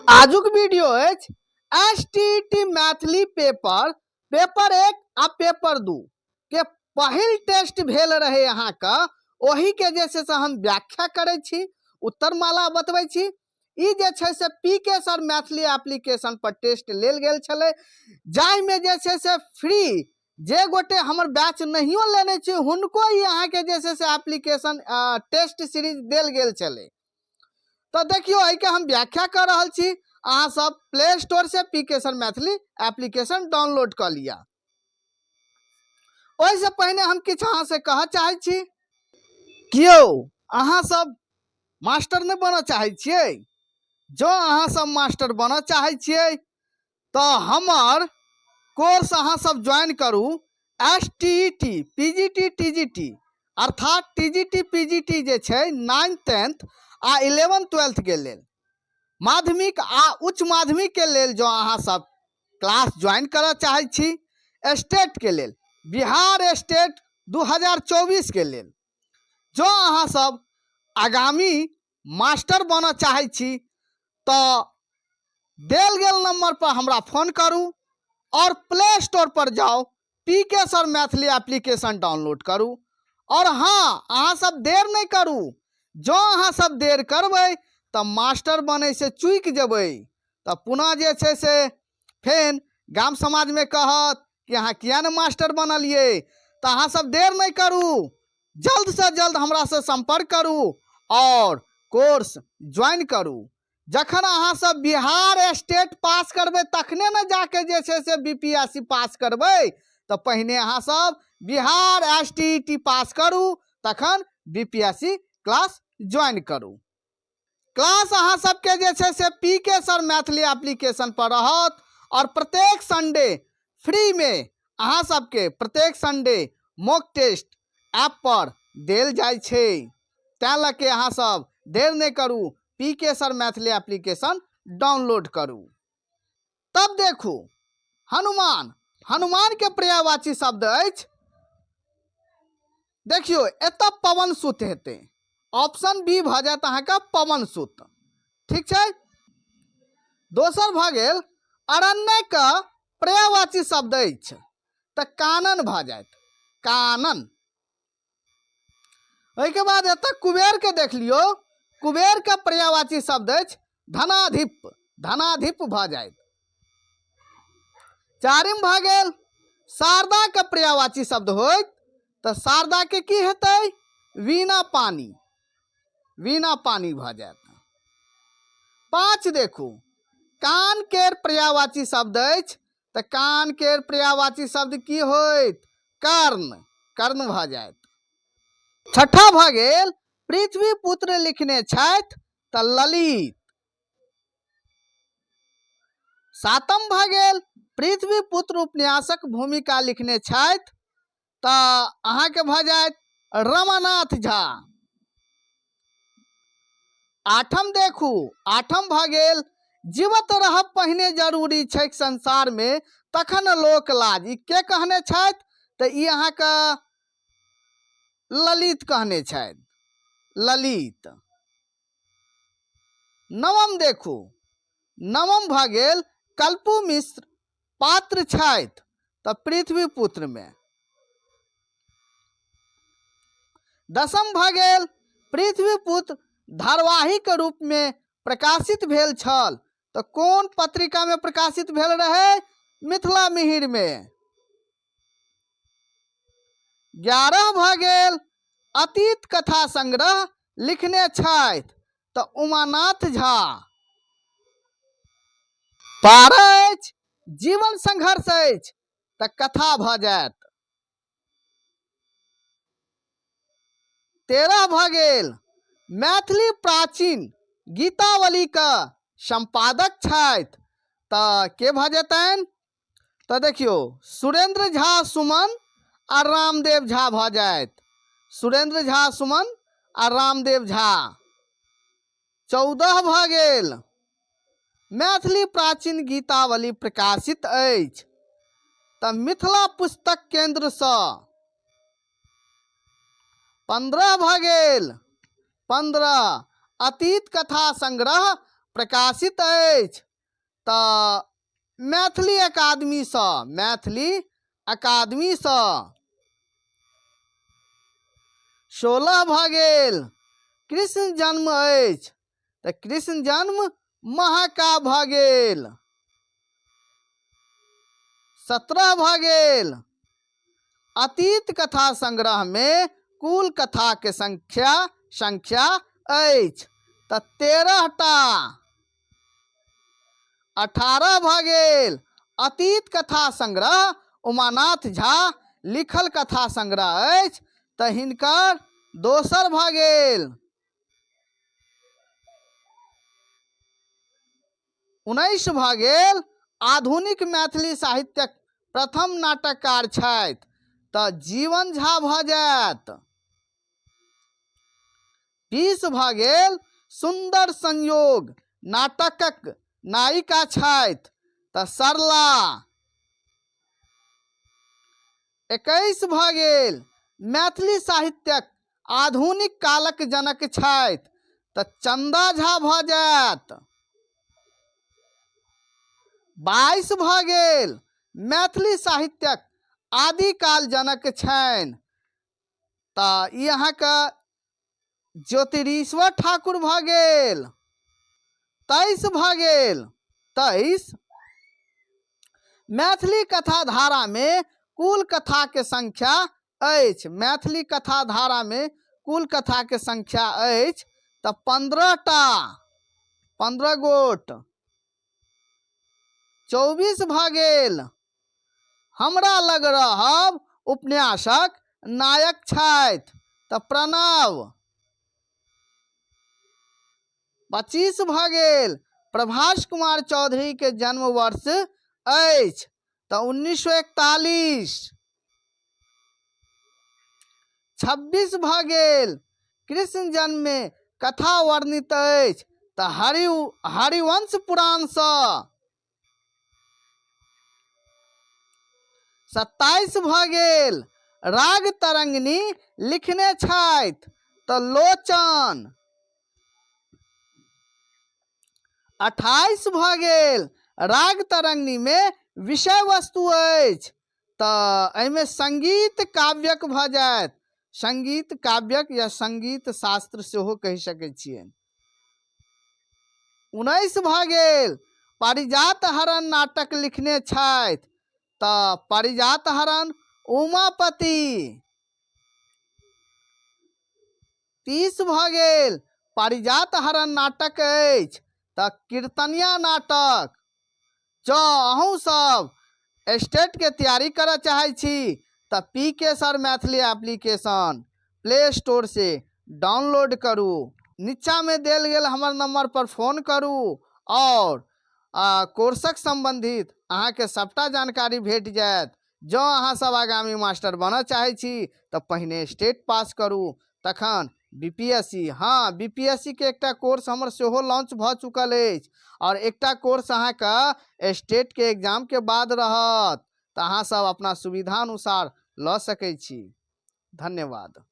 आजुक वीडियो अछि S T T Maithili paper, paper 1 आ पेपर 2 के पहिल टेस्ट भेल रहे अहाँके, ओही के जे छै से हम व्याख्या करै छी, उत्तरमाला बतबै छी। ई जे छै से पी के सर मैथिली एप्लीकेशन पर टेस्ट लेल गेल छलै, जाहिमे जे छै से फ्री जे गोटे हमर बैच नहियो लेने छी हुनको ई अहाँके जे छै से एप्लीकेशन टेस्ट सीरीज देल गेल छलै। तऽ देखियौ एहिके हम व्याख्या कऽ रहल छी। अहाँ सब प्ले स्टोर से पी के सर मैथिली एप्लीकेशन डाउनलोड कऽ लिअ। ओहिसँ पहिने हम किछु अहाँसँ कहऽ चाहै छी, कियो अहाँ सब मास्टर नहि बनऽ चाहै छियै? जँ अहाँ सब मास्टर बनऽ चाहै छियै तऽ हमर कोर्स अहाँ सब ज्वाइन करू, S T E T P G T T G T, अर्थात T G T P G T जे छै नाइन्थ टेंथ आ इलेवन ट्वेल्थके लेल, माध्यमिक आ उच्च माध्यमिकके लेल जँ अहाँ सब क्लास ज्वाइन करऽ चाहै छी, स्टेटके लेल, बिहार स्टेट 2024 के लेल जँ अहाँ सब आगामी मास्टर बनऽ चाहै छी तऽ देल गेल नंबर पर हमरा फोन करू और प्ले स्टोर पर जाउ, पी के सर मैथिली एप्लीकेशन डाउनलोड करू। और हाँ, अहाँ सब देर नहीं करू। जँ अहाँ सब देर करबै तऽ मास्टर बनै से चूकि जेबै, तऽ पुनः जे छै से फेन गाम समाजमे कहत कि अहाँ किया ने मास्टर बनलियै। तऽ अहाँ सब देर नहि करू, जल्दसँ जल्द हमरासँ सम्पर्क करू और कोर्स ज्वाइन करू। जखन अहाँ सब बिहार स्टेट पास करबै तखने ने जाके जे छै से बी पी एस सी पास करबै। तऽ पहिने अहाँ सब Bihar S T E T pass करू, तखन B P S C class join करू। क्लास अहाँ सबके जे छै से पी के सर मैथिली एप्लीकेशन पर रहत और प्रत्येक संडे फ्री में अहाँ सबके प्रत्येक संडे मॉक टेस्ट ऐप पर देल जाइ छै। तैं लऽ के अहाँ सब देर नहि करू, पी के सर मैथिली एप्लीकेशन डाउनलोड करू। तब देखू हनुमान, हनुमान के पर्यायवाची शब्द अछि। देखियौ एतऽ पवन सुत हेतै, ऑप्शन बी भऽ जायत अहाँके पवन सुत। ठीक छै। दोसर भऽ गेल अरण्य के पर्यायवाची शब्द अछि तऽ कानन भऽ जायत, कानन। ओहिके बाद एतऽ कुबेर के देख लियौ, कुबेर के पर्यायवाची शब्द अछि धनाधिप, धनाधिप भऽ जायत। चारिम भऽ गेल शारदा के पर्यायवाची शब्द होइत तऽ शारदा के की हेतै, वीणा पानी, वीणा पानी भऽ जायत। पाँच देखू कान केर पर्यायवाची शब्द अछि तऽ कान केर पर्यायवाची शब्द की होइत, कर्ण, कर्ण भऽ जायत। छठा भऽ गेल पृथ्वी पुत्र लिखने छथि तऽ ललित। सातम भऽ गेल पृथ्वी पुत्र उपन्यासक भूमिका लिखने छथि तऽ अहाँके भऽ जायत रमानाथ झा। आठम देखू, आठम भऽ गेल जीवत रहब पहिने जरूरी छैक संसारमे तखन लोक लाज, ई के कहने छथि तऽ ई अहाँके ललित कहने छथि, ललित। नवम देखू, नवम भऽ गेल कल्पू मिश्र पात्र छथि तऽ पृथ्वी पुत्रमे। दसम भऽ गेल पृथ्वी पुत्र धारावाहिक रूपमे प्रकाशित भेल छल तऽ कोन पत्रिकामे प्रकाशित भेल रहै, मिथिला मिहिरमे। 11 भऽ गेल अतीत कथा संग्रह लिखने छथि तऽ उमानाथ झा। 12 अछि जीवन संघर्ष अछि तऽ कथा भऽ जायत। 13 भऽ गेल मैथिली प्राचीन गीतावलीके सम्पादक छथि तऽ के भऽ जेतनि, तऽ देखियौ सुरेंद्र झा सुमन आ रामदेव झा भऽ जायत, सुरेंद्र झा सुमन आ रामदेव झा। 14 भऽ गेल मैथिली प्राचीन गीतावली प्रकाशित अछि तऽ मिथिला पुस्तक केंद्रसँ। 15 भऽ गेल 15 अतीत कथा संग्रह प्रकाशित अछि तऽ मैथिली अकादमीसँ, मैथिली अकादमीसँ। 16 भऽ गेल, कृष्ण जन्म अछि तऽ कृष्ण जन्म महाकाव्य भऽ गेल। 17 भऽ गेल, अतीत कथा संग्रहमे कुल कथाके संख्या अछि तऽ 13 टा। 18 भऽ गेल, अतीत कथा संग्रह उमानाथ झा लिखल कथा संग्रह अछि तऽ हिनकर दोसर भऽ गेल। 19 भऽ गेल, आधुनिक मैथिली साहित्यक प्रथम नाटककार छथि तऽ जीवन झा भऽ जायत। 20 भऽ गेल, सुन्दर संयोग नाटकक नायिका छथि तऽ सरला। 21 भऽ गेल, मैथिली साहित्यक आधुनिक कालक जनक छथि तऽ चन्दा झा भऽ जायत। 22 भऽ गेल, मैथिली साहित्यक आदिकाल जनक छनि तऽ ई अहाँके ज्योतिरीश्वर ठाकुर भऽ गेल। 23 भऽ गेल, 23 मैथिली कथा धारामे कुल कथाके संख्या अछि, मैथिली कथा धारामे कुल कथाके संख्या अछि तऽ 15 टा, 15 गोट। 24 भऽ गेल, हमरा लग रहब उपन्यासक नायक छथि तऽ प्रणव। 25 भऽ गेल, प्रभास कुमार चौधरीके जन्म वर्ष अछि तऽ 1941। 26 भऽ गेल, कृष्ण जन्ममे कथा वर्णित अछि तऽ हरिवंश पुराणसँ। 27 भऽ गेल, राग तरंगिणी लिखने छथि तऽ लोचन। 28 भऽ गेल, राग तरंगिणीमे विषय वस्तु अछि तऽ एहिमे संगीत काव्यक भऽ जायत, संगीत काव्यक या संगीत शास्त्र सेहो कहि सकै छियै। 19 भऽ गेल, पारिजात हरण नाटक लिखने छथि तऽ पारिजात हरण उमापति। 30 भऽ गेल, पारिजात हरण नाटक अछि तऽ कीर्तनिया नाटक। जँ अहूँ सब स्टेटके तैयारी करऽ चाहै छी तऽ P K sir Maithili application play store से डाउनलोड करू, नीचाँमे देल गेल हमर नम्बर पर फोन करू आओर कोर्सक सम्बन्धित अहाँके सभटा जानकारी भेट जायत। जँ अहाँ सब आगामी मास्टर बनऽ चाहै छी तऽ पहिने स्टेट पास करू, तखन बी पी एस सी। हँ, बी पी एस सी के एकटा कोर्स हमर सेहो लॉन्च भऽ चुकल अछि आओर एकटा कोर्स अहाँके स्टेटके एग्जामके बाद रहत, तऽ अहाँ सब अपना सुविधा अनुसार लऽ सकै छी। धन्यवाद।